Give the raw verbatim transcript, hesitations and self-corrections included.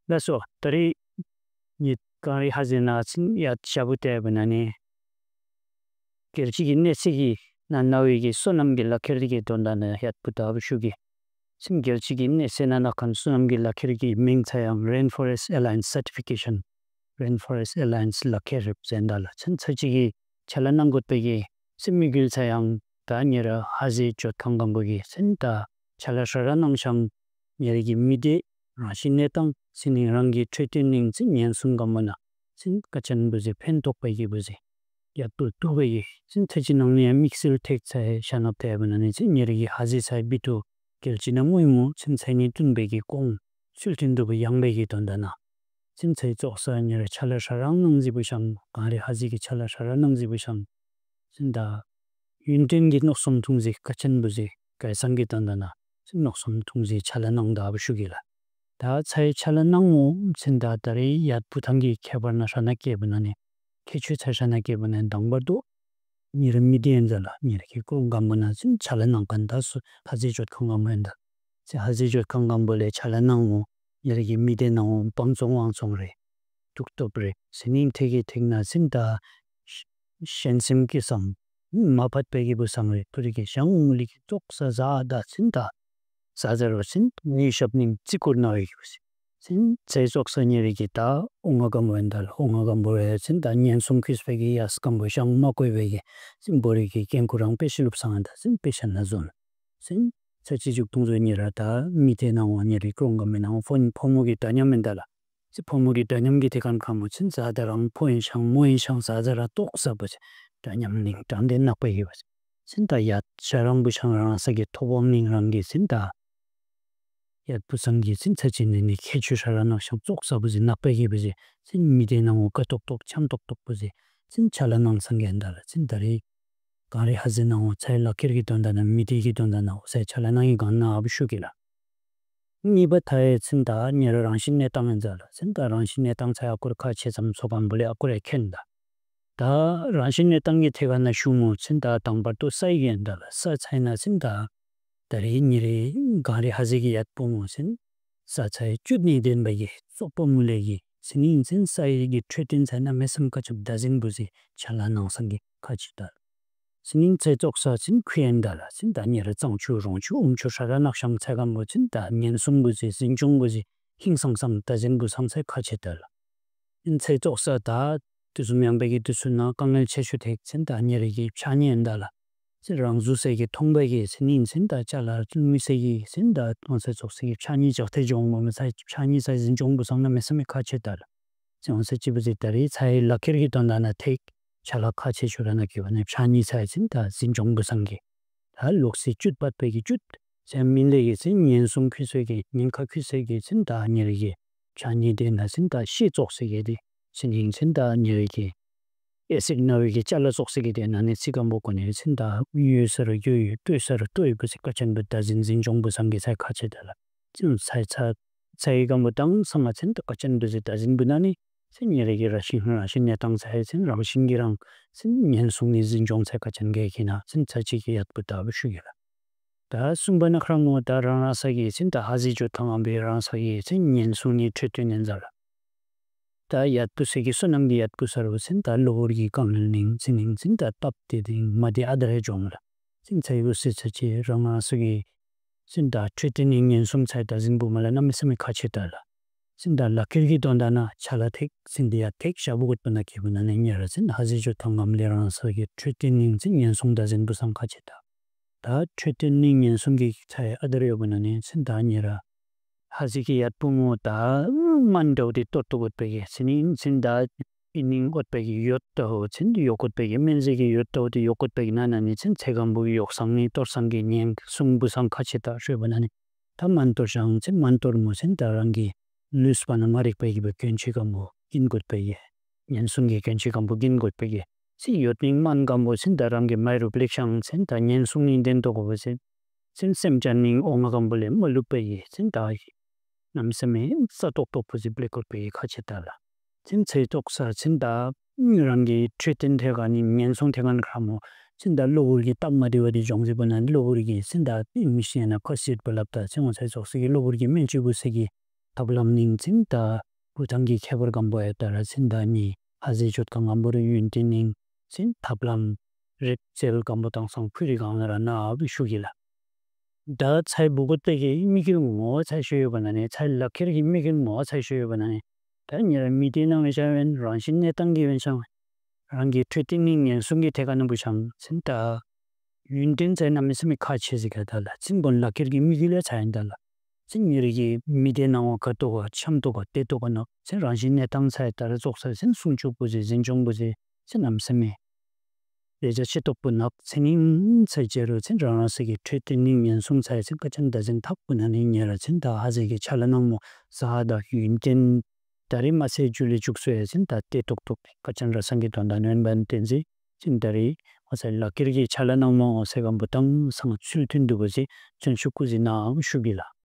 Laso, tari, nyi kangri haji na chin yat shabu te bena ni. Kerchi gi nesi gi, na nawi gi, sonam gi laker gi donda na yat puta abu shugi. Chin kerchi gi nesi na nakan sonam gi laker gi ming chayang Rainforest Alliance certification. Rainforest Alliance laker rep zendala. Chin chachi gi, chala nang got pegi, chin migil chayang, ta nyera haji jot kang gambo gi, chin ta chala shara nang shang, nyera gi mide, rashi netang, sining rang gi treaty ning, chin nyen sung gambo na, chin kachan buzi, pen tok pegi buzi. Yat pu tu pegi, chin tachi nang ni mixil tek chai, shanap te bena ni, chin nyera gi haji chai bitu, kerchi na mui mu, chin chai ni tun pegi kong, sul tin du bu yang pegi donda na. Chin chai chok sa nyera chala shara nang ji bu shang, kangri haji gi chala shara nang ji bu shang. Chin da, yun tin gi nok som thung ji, kachan buzi, kai sang gi donda na. Chin nok som thung ji chala nang da bu shugi la. Ta chai chala nang mu, chin da tari yat pu thang gi kebar na shana ke bena ni. Kechu chai shana ke bena dang bar du. Nyera mide en zala, nyera ki kong gambo na chin chala nang kan da su, haji jot kang gambo en da. Chin haji jot kang gambo le chala nang mu, nyera ki mide nang mu, pang chong wang chong re. Tuk top re. Sining teki tek na chin da, sh-, shen sim ki sam. Ma pat pegi bu sang re. Turi ki shang uli ki tok sa za da chin da. Sa za ro chin, ni shap ning chikur na re ki bu si. Chin, chai chok sa nyera ki ta, unga gambo en dal, unga gambo re chin da, nyen sung kis pegi, yas gambo shang ma koi pegi. Chin bori ki ken kurang pe shilup sang da, chin pe shan na zon. Chin, chachi juk tung zo nyera ta, mide nang wa nyera kong gambo nang wa, phone, phone mu ki ta nyam en dala. Chin phone mu ki ta nyam ki tekan kamu, chin za da rang, phone shang, mo in shang za da ra tok sa bu si. Ta nyam ning, tang den nak pegi bu si. Chin ta yat sharang bu shang rang sa gi thobom ning rang gi chin ta. Yat bu sang gi chin chachi ni ni kechu shara nang shang chok sa bu ji nak pegi bu ji. Chin mide nang u ka tok tok, cham tok tok bu ji. Chin chala nang sang gi en dala. Chin tari kangri haji nang u chai laker gi donda na, mide gi donda na, u chai chala nang i gan na abu shugi la. Ni ba thai chin ta nyera rangshin netang en zala. Chin ta rangshin netang chai akur ka che sam so gambo le akur e ken da. Ta rangshin netang gi tekan na shu mu chin ta tang bar tu sai gi en dala. Sa chai na chin ta tari nyera kangri haji gi yat pu mu chin. Sa chai chut ni den pegi, chok pa mu le gi. Sining chin sai gi treaty chai na mesam kachuk da jin bu ji, chala nang sang gi kachi dala. Sining chai chok sa chin khuyen dala, chin ta nyera chang chu, rong chu, um chu, shara nak shang chai gambo chin ta, nyen sung bu ji, jin chong bu ji, hing sang sang, ta jin bu sang chai kachi dala. Chin chai chok sa ta, tu sum yang pegi tu sum na, kang el che shu tek, chin ta nyera gi, cha ni en dala. Chin rang zu se gi, thong pegi, sining chin ta, chala, mi se gi, chin ta, thong se chok se gi, cha ni chok te jong, mo me sai, cha ni sai, jin chong bu sang na mesam e kachi dala. Chin se chi bu ji tari, chai laker gi donda na tek, chala kachi shura na ki wa ne, cha ni sai chin ta, jin chong bu sang gi. Ta lok si chut pat pegi chut. Chin min le gi chin nyen sung kis se gi, nyen ka kis se gi chin ta nyera gi. Cha ni den na chin ta shi chok se gi di. Sining chin ta nyera gi. Esik na wi gi chala chok se gi den na ni chi gambo ko ni chin ta yu sar yu yu, tui sar tui bu si kachan bu ta jin jin chong bu sang gi sai kachi dala. Chin sai cha, sai gambo tang sama chin ta kachan bu ji ta jin bu na ni. Chin nyera gi rangshin, rangshin netang sai chin rangshin gi rang, chin nyen sung ni jin chong sai kachan ge ki na, chin chachi gi yat pu ta bu shugi la. Ta sumba na khrang mo ta rang rang sa gi chin ta haji jot kang ambe rang sa gi chin nyen sung ni treaty nen zala. Ta yat pu se gi sonam gi yat pu sar bu chin ta lobor gi kang ning, sining chin ta tap te ding, ma de adar he jong la. Chin chai bu se chachi rang rang sa gi chin ta treaty ning nyen sung chai ta jin bu ma la na mesam e kachi dala. Chin ta laker gi donda na, chala tek, chin de yat tek, sha bu gut pa na ki bu na ni nyera chin, haji jot kang gam le rang sa gi treaty ning chin nyen sung ta jin bu sang kachi da. Ta treaty ning nyen sung gi chai adar yo bu na ni, chin ta nyera. Haji gi yat pu mu ta, man dau di tot tu gut pegi, sining chin ta ining ot pegi, yot tau, chin yok ot pegi, menji gi yot tau di yok ot pegi na na ni, chin chai gambo yok sang ni, tor sang gi nyen sung bu sang kachi ta, shui bu na ni. Ta man tor shang, chin man tor mu chin ta rang gi, lus pa na marik pegi bu ken chi gambo, gin gut pegi. Nyen sung gi ken chi gambo gin gut pegi. Chin yot ning man gambo chin ta rang gi mai rup lik shang chin ta nyen sung ni den tok bu chin. Chin sem chan ning ong gambo le ma lup pegi chin ta. Nam sem e sa tok tok bu ji blek ot pegi kachi dala. Chin chai tok sa chin ta, mm, rang gi treaty tekan ni nyen sung tekan khrang mo. Chin ta lobor gi tap ma di wa di jong ji bu na lobor gi chin ta English ni na ka sit bu lap ta. Chin chai chok se gi lobor gi men chi bu se gi. ཐབས་ལམ་ནིང་ཅིན་ད་ཕུ་ཐང་གི་ཁྱད་པར་སྒམ་པོ་ཡ་ད་ར་ཅིན་ད་ནི་ཧ་ཟེ་ཅོད་ཁང་སྒམ་པོ་རི་ཡུན་ཏན་ནིང་ཅིན་ཐབས་ལམ་རིག་རྩལ་སྒམ་པོ་དང་སང་ཕུ་རི་གང་ན་ར་ན་བི་ཤུ་གི་ལ། ད་ཚའི་བུ་གོ་ཏེ་གི་མི་གི་ངོ་ཚའི་ཤོ་ཡོད་པ་ན་ནི་ཚའི་ལག་ཁྱེར་གི་མི་གི་ངོ་ཚའི་ཤོ་ཡོད་པ་ན་ནི། ད་ཉེ་ར་མི་དེ་ནང་ལས་ཆ་བན་རང་བཞིན་གནས་སྟངས་ཀྱི་བན་ཆང་། རང་གི་འཕྲོད་བསྟེན་ནི་ཉེན་སྲུང་གི་ཐད་ཀ་ནང་བུ་ཆང་ཅིན་ད་ཡུན་ཏན་ཚའི་གནམ་མེད་ས་མེད་ཁག་ཆེ་ཟིག་ག་ད་ལ། ཅིན་བོན་ལག་ཁྱེར་གི་མི་གི་ལས་ཚའི་ཡིན་ད་ལ། ཅིན་ཉེ་ར་གི་མི་དེ་ནང་བ་ཁ་ཏོ་ག་འཆམ་ཏོ་ག་ཏེ་ཏོ་ག་ནོ་ཅིན་རང་བཞིན་གནས་སྟངས་ཚའི་ད་ར་ཙོགས་ས་ཅིན་སྲུང་སྐྱོབ་པོ་ཟེ་འཛིན་སྐྱོང་པོ་ཟེ་ཅིན་གནམ་མེད་ས་མེད་ལས་ཆ་ཆེ་ཏོག་པོ་ནག་ཚེ་ནིང་ཚའི་ཅེ་རུ་ཅིན་རང་རང་སི་གི་འཕྲོད་བསྟེན་ནི་ཉེན་སྲུང་ཚའི་ཅིན་ཀ་ཅན་ད་ཅིན་ཐག་པོ་ན་ནི་ཉེ་ར་ཅིན་ད་ཧ་ཟེ་གི་ཆ་ལ་ནང་མོ་ས་ཧ་ད་ཡུན་ཏན་ད་རི་མ་སེ་ཇུ་ལི་ཅུག་སོ་ཡ་ཅིན་ད་ཏེ་ཏོག་ཏོག་ཀ་ཅན་ར་སང་གི་དོན་དག་ནོན་བན་ཏེན་ཟེ་ཅིན་ད་རི་མ་སེ་ལག་ཁྱེར་གི་ཆ་ལ་ནང་མོ་སེ་གམ་བུ་དང་སང་ཚུལ་མཐུན་དུ་བུ་ཟེ་ཅིན་ཤུ་ཀུ་ཟེ་ན་ཨང་ཤུ་གི་ལ།